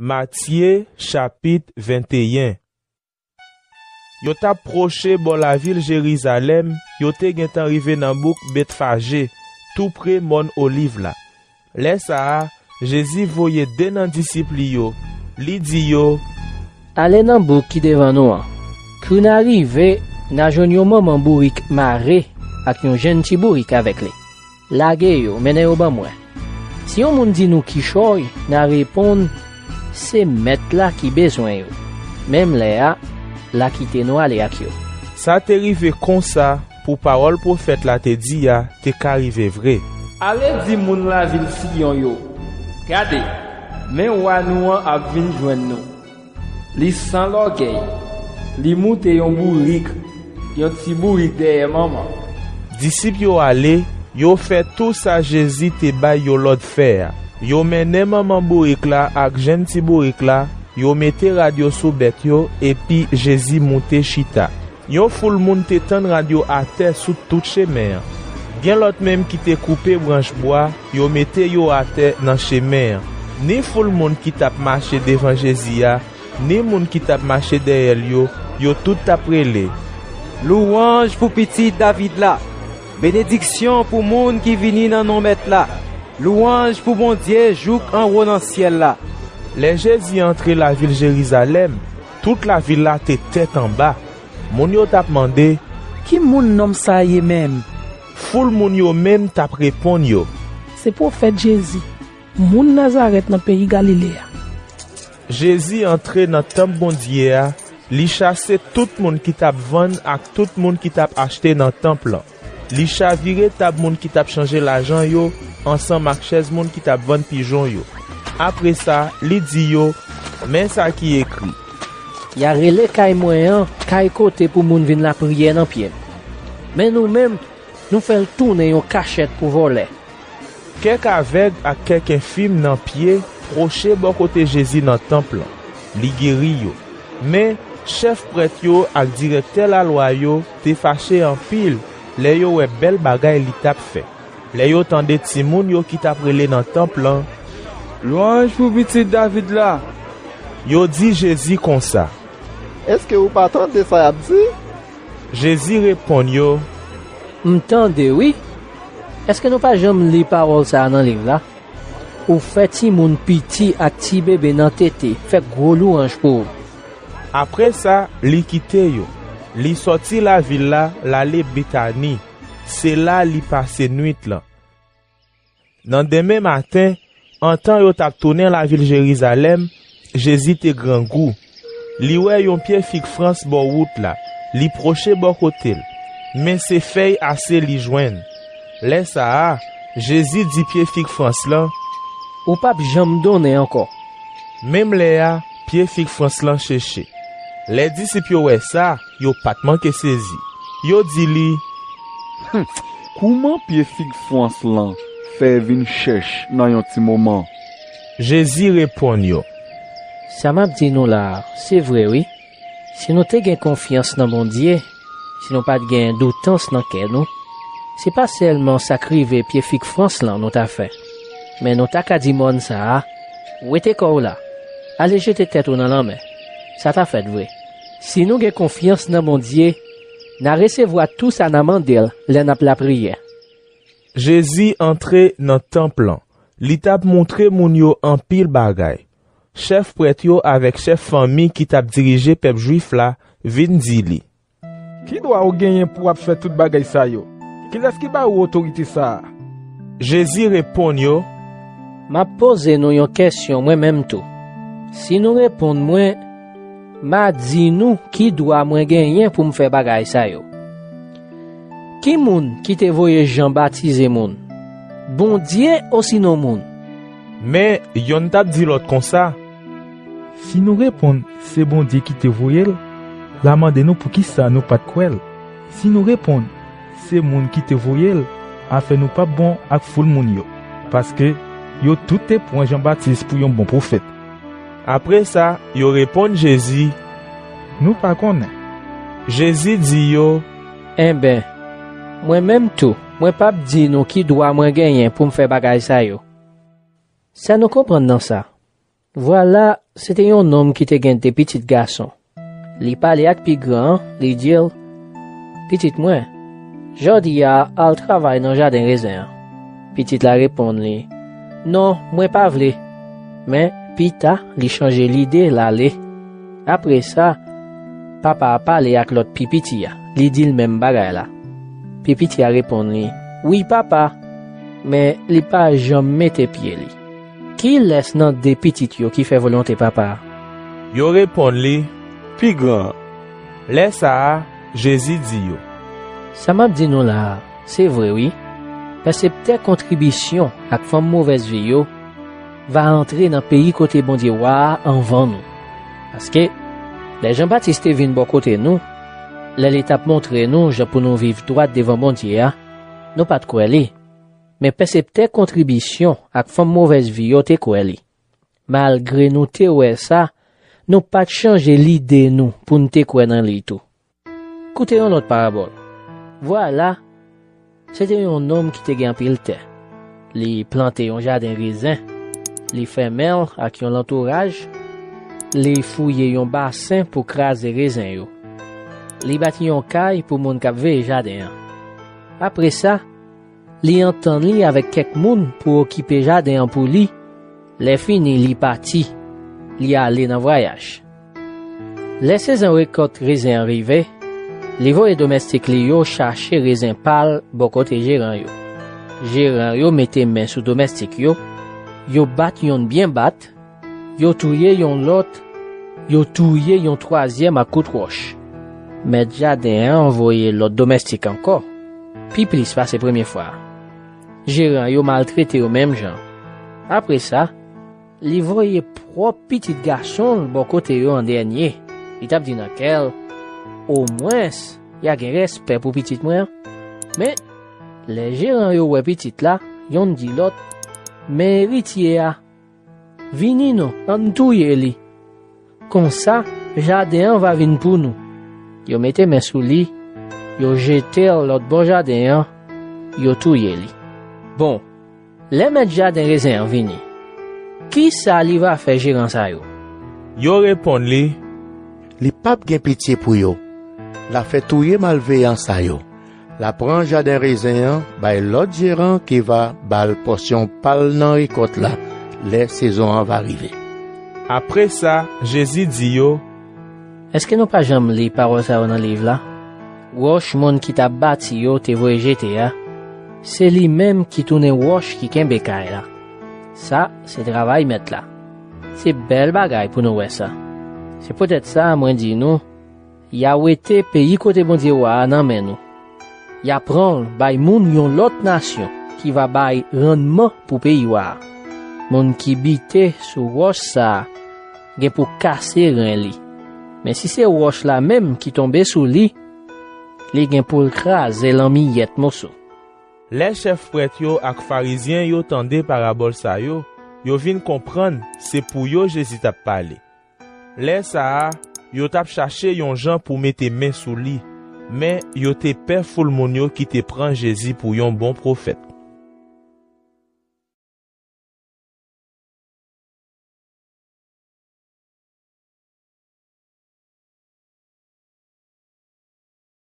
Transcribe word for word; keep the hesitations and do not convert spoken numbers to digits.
Matye, chapit venteyen. Yo t ap pwoche bò lavil Jerizalèm, yo te gentan rive nan bouk Betfaje, tou pre mòn Oliv la. Lè sa a, Jezi voye de nan disip li yo, li di yo, "Ale nan bouk ki devan nou an. Kou n a rive, n a jwenn yon manman bourik mare ak yon jenn ti bourik avèk li. Lage yo, mennen yo ban mwen. Si yon moun di nou kichòy, n a reponn, 'Se Mèt la ki bezwen yo.' Menm lè a, l a kite nou ale ak yo." Sa te rive konsa pou pawòl pwofèt la te di a te ka rive vre. "Ale di moun lavil Siyon yo, 'Gade, men wa nou an ap vin jwenn nou. Li san lògèy, li moute yon bourik, yon ti bourik dèyè manman." Disip yo ale, yo fè tou sa Jezi te bay yo lòd fè a. Yo mennen manman bourik la ak jenn ti bourik la, yo mete rad yo sou bèt yo, epi Jezi moute chita. Yon foul moun te tann rad yo atè sou tout chemen an. Gen lòt menm ki te koupe branch bwa, yo mete yo atè nan chemen an. Ni foul moun ki t ap mache devan Jezi a, ni moun ki t ap mache dèyè l yo, yo tout t ap rele, "Louwanj pou Pitit David la! Benediksyon pou moun ki vini nan non Mèt la! Louwanj pou Bondye jouk anwo nan syèl la!" Lè Jezi antre lavil Jerizalèm, tout lavil la te tèt anba. Moun yo t ap mande, "Ki moun nonm sa a ye menm?" Foul moun yo menm t ap reponn yo, "Se pwofèt Jezi, moun Nazarèt nan peyi Galile a." Jezi antre nan tanp Bondye a, li chase tout moun ki t ap vann ak tout moun ki t ap achte nan tanp lan. Li chavire tab moun ki t ap chanje lajan yo ansanm ak chèz moun ki t ap vann pijon yo. Apre sa, li di yo, "Men sa ki ekri, 'Y a rele kay mwen an kay kote pou moun vin lapriyè nan pye m.' Men nou menm, nou fè l tounen yon kachèt pou vòlè." Kèk avèg ak kèk enfim nan pye pwoche bò kote Jezi nan tanp lan. Li geri yo. Men, chèf prèt yo ak dirèktè lalwa yo te fache anpil lè yo wè bèl bagay li t ap fè. Lè yo tande timoun yo ki t ap rele nan tanp lan, "Lwanj pou Pitit David la!" yo di Jezi konsa, "Èske ou pa tande sa y ap di?" Jezi reponn yo, "M tande, wi. Èske nou pa janm li pawòl sa a nan liv la? 'Ou fè timoun piti ak ti bebe nan tete fè gwo louwanj pou ou.'" Apre sa, li kite yo. Li sòti lavil la, l ale Betani. Se la li pase nwit lan. Nan denmen maten, antan yo t ap tounen lavil Jerizalèm, Jezi te grangou. Li wè yon pye fig frans bò wout la, li pwoche bò kote l, men se fèy ase li jwenn. Lè sa a, Jezi di pye fig frans lan, "Ou p ap janm donnen ankò." Menm lè a, pye fig frans lan cheche. Lè disip yo wè sa, yo pa t manke sezi. Yo di li, "Hum, kouman pye fig frans lan fè vin chèch nan yon ti moman?" Jezi reponn yo, "Sa m ap di nou la a, se vre wi. Si nou te gen konfyans nan Bondye, si nou pa t gen doutans nan kè nou, se pa sèlman sa k rive pye fig frans lan nou ta fè, men nou ta ka di mòn sa a, 'Wete kò w la, ale jete tèt ou nan lanmè.' Sa ta fèt vre. Si nou gen konfyans nan Bondye, n a resevwa tou sa n a mande l lè n ap lapriyè." Jezi antre nan tanp lan. Li t ap montre moun yo anpil bagay. Chèf prèt yo avèk chèf fanmi ki t ap dirije pèp jwif la vin di li, "Ki dwa w genyen pou w ap fè tout bagay sa yo? Kilès ki ba ou otorite sa a?" Jezi reponn yo, "M ap poze nou yon kèsyon mwen menm tou. Si nou reponn mwen, m a di nou ki dwa mwen genyen pou m fè bagay sa yo. Ki moun ki te voye Jan batize moun? Bondye osinon moun?" Men, yonn t ap di lòt konsa, "Si nou reponn se Bondye ki te voye l, l a mande nou poukisa nou pa t kwè l. Si nou reponn se moun ki te voye l, afè nou p ap bon ak foul moun yo, paske yo tout te pran Jan Batis pou yon bon pwofèt." Apre sa, yo reponn Jezi, "Nou pa konnen." Jezi di yo, "Enben, mwen menm tou, mwen p ap di nou ki dwa mwen genyen pou m fè bagay sa yo. Sa nou konprann nan sa? Vwala, se te yon nonm ki te gen de pitit gason. Li pale ak pi gran an, li di l, "Pitit mwen, jodi a al travay nan jaden rezen an." Pitit la reponn li, "Non, mwen pa vle." Men, pita, li chanje lide, l ale. Apre sa, papa a pale ak lòt pi piti a, li di l menm bagay la. Pi piti a reponn li, "Wi, papa," men li pa janm mete pye li. Kilès nan de pitit yo ki fè volonte papa a? Yo reponn li, "Pi gran an." Lè sa a, Jezi di yo, "Sa m ap di nou la a, se vre wi. Pèseptè kontribisyon ak fanm movèz vi yo va antre nan peyi kote Bondye wa a anvan nou. Paske, lè Jan Batis te vin bò kote nou, lè li t ap montre nou jan pou nou viv dwat devan Bondye a, nou pa t kwè li. Men pèseptè kontribisyon ak fanm movèz vi yo te kwè li. Malgre nou te wè sa, nou pa t chanje lide nou pou n te kwè nan li tou." Koute yon lòt parabòl. Vwala, se te yon nonm ki te gen anpil tè. Li plante yon jaden rezen. Li fèmen l ak yon lantouraj. Li fouye yon basen pou kraze rezen yo. Li bati yon kay pou moun k ap veye jaden an. Apre sa, li antann li avèk kèk moun pou okipe jaden an pou li. Lè fini, li pati. Li ale nan vwayaj. Lè sezon rekòt rezen an rive, li voye domèstik li yo chache rezen pa l bò kote jeran yo. Jeran yo mete men sou domèstik yo, yo bat yonn byen bat, yo touye yon lòt, yo touye yon twazyèm ak kout wòch. Mèt jaden an voye lòt domèstik ankò, pi plis pase premye fwa a. Jeran yo maltrete yo menm jan. Apre sa, li voye pwòp pitit gason l bò kote yo an dènye. Li t ap di nan kè l, "Omwens, y a gen respè pou pitit mwen an." Men, lè jeran yo wè pitit la, yonn di lòt, "Men eritye a, vini non, ann touye li. Konsa, jaden an va vin pou nou." Yo mete men sou li, yo jete l lòt bò jaden an, yo touye li. Bon, lè mèt jaden rezen an vini, ki sa li va fè jeran sa yo? Yo reponn li, "Li p ap gen pitye pou yo. L a fè touye malveyan sa yo. L a pran jaden rezen an, bay lòt jeran ki va ba l pòsyon pa l nan rekòt la, lè sezon an va rive." Apre sa, Jezi di yo, "Èske nou pa janm li pawòl sa yo nan liv la? Wòch moun ki t ap bati yo te voye jete a, se li menm ki tounen wòch ki kenbe kay la. Sa, se travay mèt la. Se bèl bagay pou nou wè sa. Se poutèt sa mwen di nou, y a wete peyi kote Bondye wa a nan men nou. Y a pran l bay moun yon lòt nasyon ki va bay rannman pou peyi wa a. Moun ki bite sou wòch sa a gen pou kase ren li. Men si se wòch la menm ki tonbe sou li, li gen pou l kraze l an miyèt moso." Lè chèf prèt yo ak Farizyen yo tande parabòl sa yo, yo vin konprann se pou yo Jezi t ap pale. Lè sa a, yo t ap chache yon jan pou mete men sou li, men yo te pè foul moun yo ki te pran Jezi pou yon bon pwofèt.